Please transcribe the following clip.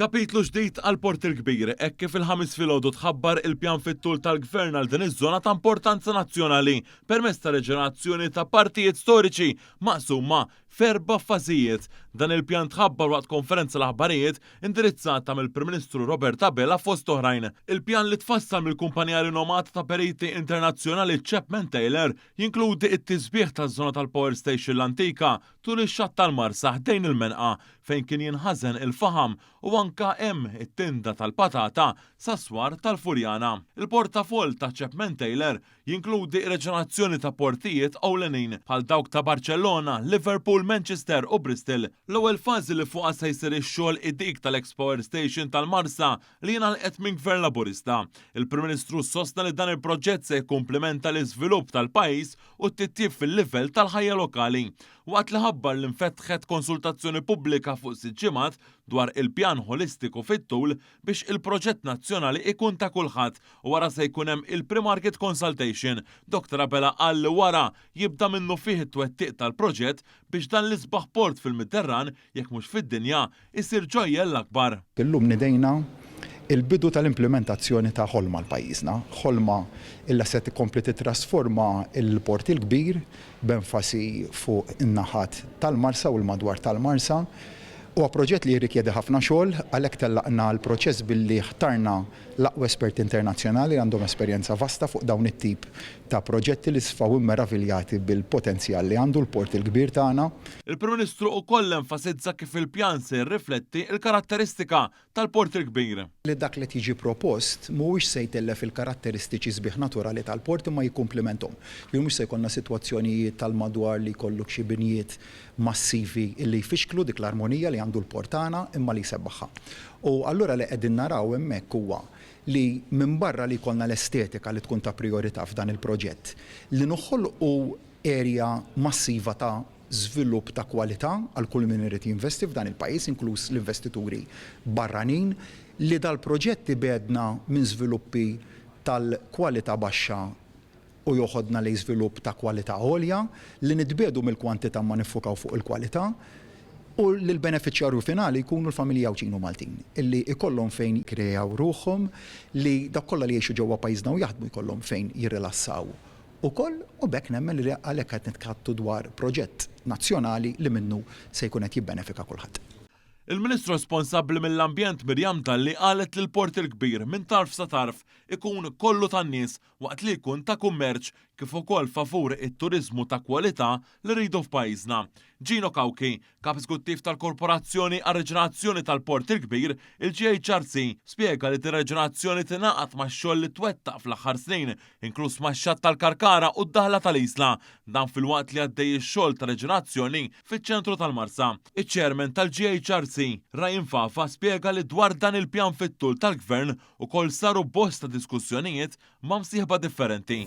Kapitlu ġdid għall-Port il-Kbir hekk kif il-Ħamis filgħodu tħabbar il-pjan fit-tul tal-Gvern għal din iż-żona ta' importanza nazzjonali permezz ta' riġenerazzjoni ta' partijiet storiċi maqsuma f'erba' fażijiet. Dan il-pjan tħabbar waqt konferenza l-aħbarijiet indirizzata mill-Prim Ministru Robert Abela fost oħrajn. Il-pjan li tfassal mill-kumpanija rinomata ta' periti internazzjonali Chapman Taylor jinkludi t-tisbiħ taż-żona tal-Power Station l-antika tul ix-xatt tal-Marsa ħdejn il-Menqa fejn kien jinħażen il-faħam u anka hemm it-tinda tal-patata sas-swar tal-Furjana. Il-portafoll ta' Chapman Taylor Jinkludi reġenazzjoni ta' portijiet ewlenin bħal dawk ta' Barċellona, Liverpool, Manchester u Bristol. L-ewwel fażi li fuqha se jsir ix-xogħol hi dik tal-eks power station tal-Marsa li ingħalqet minn Gvern Laburista. Il-Prim Ministru sostna li dan il-proġett se jikkumplimenta l-iżvilupp tal-pajjiż u t-titjib fil-livell tal-ħajja lokali. Waqt li ħabbar li nfetħet konsultazzjoni pubblika fuq sitt ġimgħat dwar il-pjan ħolistiku fit-tul biex il-proġett nazzjonali ikun ta' kulħadd u wara se jkun hemm il-pre-market consultation. Dottor Abela qal li wara jibda minnufih it-twettiq tal-proġett biex dan l-isbaħ port fil-Midterran, jekk mhux fid-dinja, isir ġojjell akbar. Illum nidejna l-bidu tal-implimentazzjoni ta' ħolma għal pajjiżna, ħolma illa se tkompli tittrasforma l-Port il-Kbir b'enfasi fuq in-naħat tal-Marsa u l-madwar tal-Marsa. Huwa proġett li jirrikjedi ħafna xogħol, għalhekk tellaqna l-proċess billi ħtarna l-aqwa esperti internazzjonali li għandhom esperjenza vasta fuq dawn it-tip ta' proġetti li sfaw immeraviljati bil-potenzjal li għandu l-Port il-Kbir tagħna. Il-Prim Ministru ukoll enfasizza kif il-pjan se jirrifletti l-karatteristika tal-Port il-Kbir. Li dak li qed jiġi propost mhuwiex se jtellef il-karatteristiċi sbieħ naturali tal-port imma jikkumplimenthom. Jiġifieri mhux se jkollna sitwazzjonijiet tal-madwar li jkollok xi binjiet massivi li jfixklu dik l-armonija li għandu l-port tagħna imma li jsebbaħha. U allura li qegħdin naraw hemmhekk huwa li minbarra li jkollna l-estetika li tkun ta' prijorità f'dan il-proġett, li noħolqu area massiva ta' żvilupp ta' kwalità għal kull min irid jinvesti f'dan il-pajjiż, inkluż l-investituri barranin, li dal-proġett ibegħdna minn żviluppi tal-kwalità baxxa u joħodna lejn żvilupp ta' kwalità għolja, li nitbiegħdu mill-kwantità imma niffukaw fuq il-kwalità, u li l-benefiċjarju finali jkunu l-familji Għawdxin u Maltin, illi jkollhom fejn jikkreaw ruħhom, li dawk kollha li jgħixu ġewwa pajjiżna u jaħdmu jkollhom fejn jirrilassaw ukoll, u b'hekk nemmen li għalhekk qed nitħaddtu dwar proġett nazzjonali li minnu se jkun qed jibbenefika kulħadd. Il-Ministru responsabbli mill-Ambjent Miriam Dalli qalet li l-Port il-Kbir minn tarf sa tarf ikun kollu tan-nies waqt li jkun ta' kummerċ kif ukoll favur it-turiżmu ta' kwalità li rridu f'pajjiżna. Gino Cauchi, Kap Eżekuttiv tal-Korporazzjoni għar-Riġenerazzjoni tal-Port il-Kbir, il-GHRC, spjega li din ir-riġenerazzjoni tingħaqad max-xogħol li twettaq fl-aħħar snin, inkluż max-xatt tal-Karkara u d-daħla tal-Isla. Dan filwaqt li għaddej ix-xogħol ta' riġenerazzjoni fiċ-ċentru tal-Marsa. Iċ-Chairman tal-GHRC, Ryan Fafa, spjega li dwar dan il-pjan fit-tul tal-Gvern ukoll saru bosta diskussjonijiet ma' msieħba differenti.